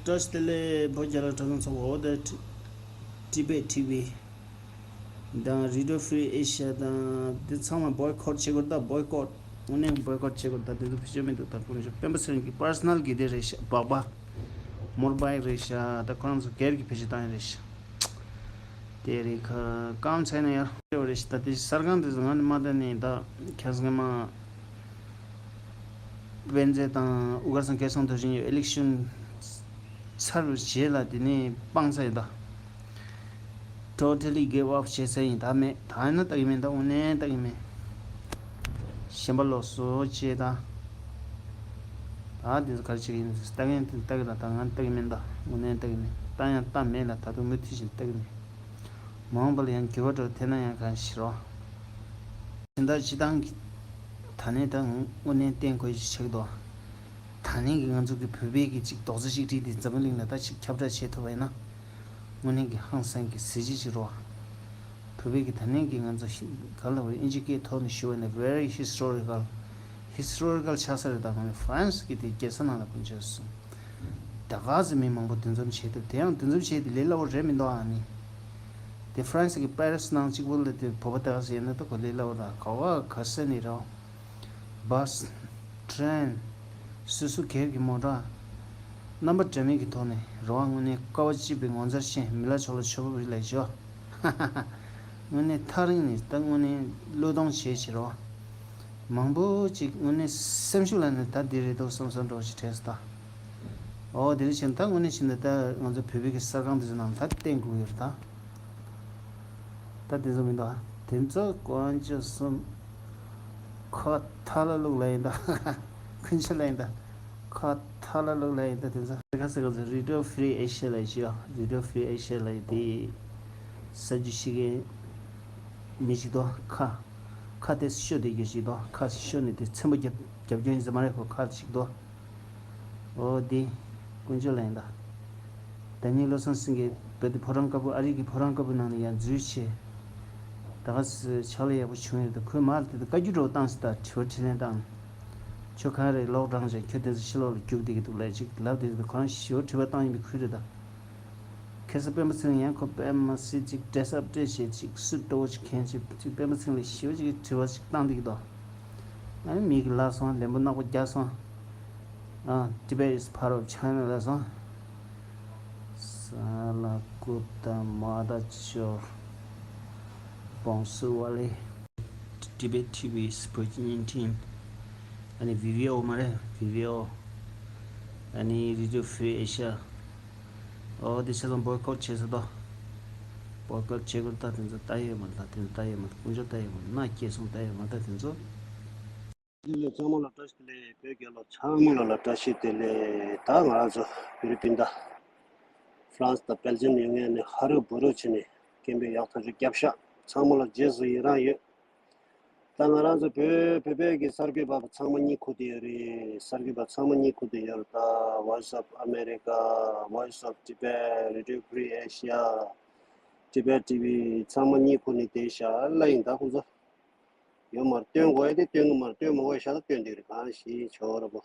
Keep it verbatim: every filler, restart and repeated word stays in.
བཀྲ་ཤིས་བདེ་ལེགས། བོད་རྒྱལ་ལོ་གྲྭ་ཚང་ཚོགས་པ། འོ་ད་Tibet TV དང་Radio Free Asia དང་འདི་ཚང་མ་boycott བྱེད་དགོས་རེད། ད་boycott དངོས་གནས་boycott བྱེད་དགོས་རེད། ད་འདི་ཚོ་བེད་སྤྱོད་མི་འདུག་ད་དཀོན་མཆོག་སྤེན་པ་ཚེ་རིང་གི་personal གི་དེ་རེད་ཤག་སྦག་སྦག་motorbike རེད་ཤག་ད་ཁོ་རང་ཚོ་སྒེར་གྱི་བེད་སྤྱོད་བཏང་ཡ་རེད་ཤག་དེ་རེད་ཁ་སྐམ་ཚད་ནས་ཡར་རེད་ཤག་ད་དེ་གསར་ཁང་དེ་ཚོ་ང་ནི་མ་ད་ནས་ད་ཁྱེད་ཚོ་ང་མ། དཔལ་མཛད་དང་དབུ་དཀར་ཚང་སྐལ་བཟང་མདོ་ཆེན་གྱི་election ཚར་བའི་རྗེས་ལ་དེ་ནས་སྤང་ཚར་ཡིན་ད། Totally give up བྱས་ཚར་ཡིན། ད་མེད། ད་ཡིན་ན་ལྟ་གི་མེད། ད་དངོས་གནས་ལྟ་གི་མེད། གཞན་པ་ལོགས་སུ་བྱས་ད། ད་དེ་ཚོ་ག་རེ་བྱེད་ཀྱི་ཡིན། ལྟ་གི་ཡིན་ལྟ་གི་ད། ད་ང་ལྟ་གི་མེད། ད་དངོས་གནས་ལྟ་གི་མེད། ད་ཡང་ལྟ་མེད་ལ་ད་དུང་མུ་མཐུད་བཞིན་ལྟ་གི་མེད། མ་འོངས་པ་ལ་ཡང་འགྱུར་བ་འགྲོ་ཐེབས་ན་ཡང་གང་ཞིག་རོ། དེ་འདྲ་སྤྱི་བཏང་གི་ད་ནས་ད་དངོས་གནས་བསྟན་དགོས་ཞིག་ཆགས་འདུག་ད་ནས་ཀྱི་ང་ཚོ་གི་བོད་པའི་གི་ཅིག་རྡོག་རྩ་གཅིག་སྒྲིལ་དེ་འཛམ་བུ་གླིང་ལ་ད་ཅིག་ཁྱབ་བསྒྲགས་བྱེད་ཐུབ་པ་ཡིན་ན། དངོས་གནས་ཀྱི་ཧང་སང་གི་གཟི་བརྗིད་ཅིག་རོ། བོད་པའི་གི་ད་ནས་ཀྱི་ང་ཚོ་ཤི་ག་ལ་བར་ཨིན་ཇི་སྐད་ཐོག་ནས་ཞུ་བ་ནི་very historical historical ཆགས་ས་རེད། ད་ང་ནི་ཧྥ་རན་སི་གི་དེ་རྒྱལ་ས་ནང་ལ་ཕུན་ཆད་སོང་། ད་ག་ཚོད་མི་མང་པོ་འདུ་འཛོམས་བྱས་འདུག་དེ་ཡང་འདུ་འཛོམས་བྱས་དེ་ལས་སླ་བོ་རེད་མི་འདུག་ཨ་ནི། དེ་ཧྥ་རན་སི་གི་པེ་རི་སི་ནང་གཅིག་པུ་ལ་དེ་བོད་པ་དེ་ག་ཚོད་ཡིན་ན་ད་གོ་ལས་སླ་བོ་ར། ག་བ་ག་ས་ནས་ར། བྷ་སི། ཊེ་རེན། སོ་སོ་སྒེར་གྱི་མོ་ཊ། རྣམ་པ་འདྲ་མིན་གྱི་ཐོག་ནས་རེ་བ་དངོས་གནས་དཀའ་བ་སྤྱད་པའི་ངོ་མཚར་ཅན། མི་ལ་ཆོག་ལ་ཆོག་པ་རེད་ལས་བྱོས། དངོས་གནས་ཐག་རིང་ནས་ད་དངོས་གནས་བློས་གཏོང་བྱེད་བྱེད་རོགས། མང་པོ་ཅིག་དངོས་གནས་སེམས་ཤུགས་ལ་ནི་ད་འདི་རེད་འདུག་བསམ་བསམ་འདྲ་བོ་ཞིག་དྲན་སོང་ད། འོ་དེ་རེད་ཕྱིན་ད་དངོས་གནས་ཕྱིན་ད་ད་ང་ཚོ་བོད་པའི་གི་གསར་ཁང་འདི་ཚོ་ནང་ད་བསྟན་དགོས་ཡོད་རེད་ད། ད་དེ་ཚོ་མི་འདུག་ཨ། དེ་ཚོ་དཀོན་མཆོག་གསུམ། ཁ་ཐ་ལ་ལུག་ལ་ཡིན་ད། ཁུན་ཆ་ལ་ཡིན་ད། ཁ་ཐ་ལ་ལུག་ལ་ཡིན་ད། དེ་ཚོ་ཁ་སེ་ཁ་སེ་Radio Free Asia ལ་ཡིན་ཤི་ཡ། Radio Free Asia ལ་ཡིན་དེ། ས་རྒྱུ་ཤི་གི་མི་ཞིག་འདུག་ཁ། ཁ་དེ་ཤོ་དེ་རྒྱུ་ཞིག་འདུག་ཁ་ཤོ་ནི་དེ་ཚན་པོ་རྒྱབ་རྒྱབ་སྐྱོར་ཡིན་ས་མ་རེད། ཁོ་ཁ་ཞིག་འདུག་འོ་དེ་དཀོན་མཆོག་ལ་ཡིན་ད། ད་ནི་བློ་བཟང་སེང་གེ་བོད་དེ་ཕོ་བྲང་དཀར་པོ། ཨ་རི་གི་ཕོ་བྲང་དཀར་པོ་ནང་ནས་ཡར་འཛུལ་བྱས། ད་ག་སེ་ཕྱག་ལས་ཡག་པོ་བྱུང་ཡོད་ད། ཁོས་མར་དེ་ད་བཀའ་བཀྱོན་འདྲ་བོ་བཏང་སྲིད་ད། དྲི་བ་དྲིས་ལན་བཏང་། ཁྱོད་ག་རེ་ལོག་དྲངས་བྱས་ཁྱོད་དེ་ཚོ་ཕྱི་ལོགས་ལ་རྒྱུགས་བསྡད་ཀྱི་འདུག་ལབ་ཅིག་ལབ་དེ་ད་ཁོ་རང་ཞི་བ་དྲི་བ་བཏང་ཡིན་པའི་ཁུལ་རེད་ད། ཁ་སང་སྤེན་པ་ཚེ་རིང་ཡང་ཁོ་དཔེ་མི་སྲིད་ཅིག་ཌེ་རེ་སི་ཨབ་སྤྲད་བྱས་ཅིག་སུཊ་སྤྲོ་བོ་ཅིག་གྱོན་བྱས་ཅིག་སྤེན་པ་ཚེ་རིང་ལ་ཞི་བ་ཅིག་གི་དྲི་བ་ཅིག་བཏང་བསྡད་ཀྱི་འདུག་ཨ་ནི་མིག་གིས་ལབ་སོང་། ལན་པོ་ནག་པོ་རྒྱག་སོང་། ཨ། Tibet is part of China ལབ་སོང་། ས་ལ་ཀུ་ཏ་མ་ད་ཅོ། བོང་སུ་བ་ལེ། Tibet TV is presenting. ཨ་ནི་བི་བི་ཨོ་མ་རེད། བི་བི་ཨོ། ཨ་ནི་Radio Free Asia། ཨོ་དེ་ཆ་ཚང་བོའི་ཀོཊ་བྱས་ཟེར་དོ། བོའི་ཀོཊ་བྱེད་དགོས། ད་དེ་ཚོ་ལྟ་ཡོད་མ་རེད། ད་དེ་ཚོ་ལྟ་ཡོད་མ་རེད། དཀོན་མཆོག་ལྟ་ཡོད་མ་རེད། མནའ་སྐྱེལ་སོང་། ལྟ་ཡོད་མ་རེད། ད་དེ་ཚོ། དེ་ལས་ཚང་མ་ལ་བཀྲ་ཤིས་བདེ་ལེགས། བོད་རྒྱལ་ལོ་ཚང་མ་ལ་ལ་བཀྲ་ཤིས་བདེ་ལེགས། ད་ང་རང་ཚོ་ཧྥི་ལི་པིན་དང་ཧྥ་རན་སི་དང་སྦེལ་ཇམ་ཡོད་མཁན་ནས་ཧ་རུ་བུ་རུ་བྱས་ནས་སྐད་འབོད་ཡག་ཐག་ཆོད་བརྒྱབ་ཤག་ཚང་མ་ལ་རྗེས་སུ་ཡི་རང་ཡོད། ད་ང་རང་ཚོ་བོད་བོད་བོད་ཀྱི་གསར་འགོད་པ་ཚང་མ་གཉིད་ཁུག་བསྡད་ཡོད་རེད། གསར་འགོད་པ་ཚང་མ་གཉིད་ཁུག་བསྡད་ཡོད་རེད། ད་Voice of America, Voice of Tibet, Radio Free Asia, Tibet TV ཚང་མ་གཉིད་ཁུག་ནས་བསྡད་ཤག་ལ་ཡིན། ད་ཁོང་ཚོ་ཡོད་མ་རེད། སྟོན་དགོས་ཡ་དེ་སྟོན་གི་མ་རེད། སྟོན་མ་དགོས་ཡ་ཤ་སྟག་སྟོན་བསྡད་རེད། གང་ཞིག་ཆོག་རེད་པོ།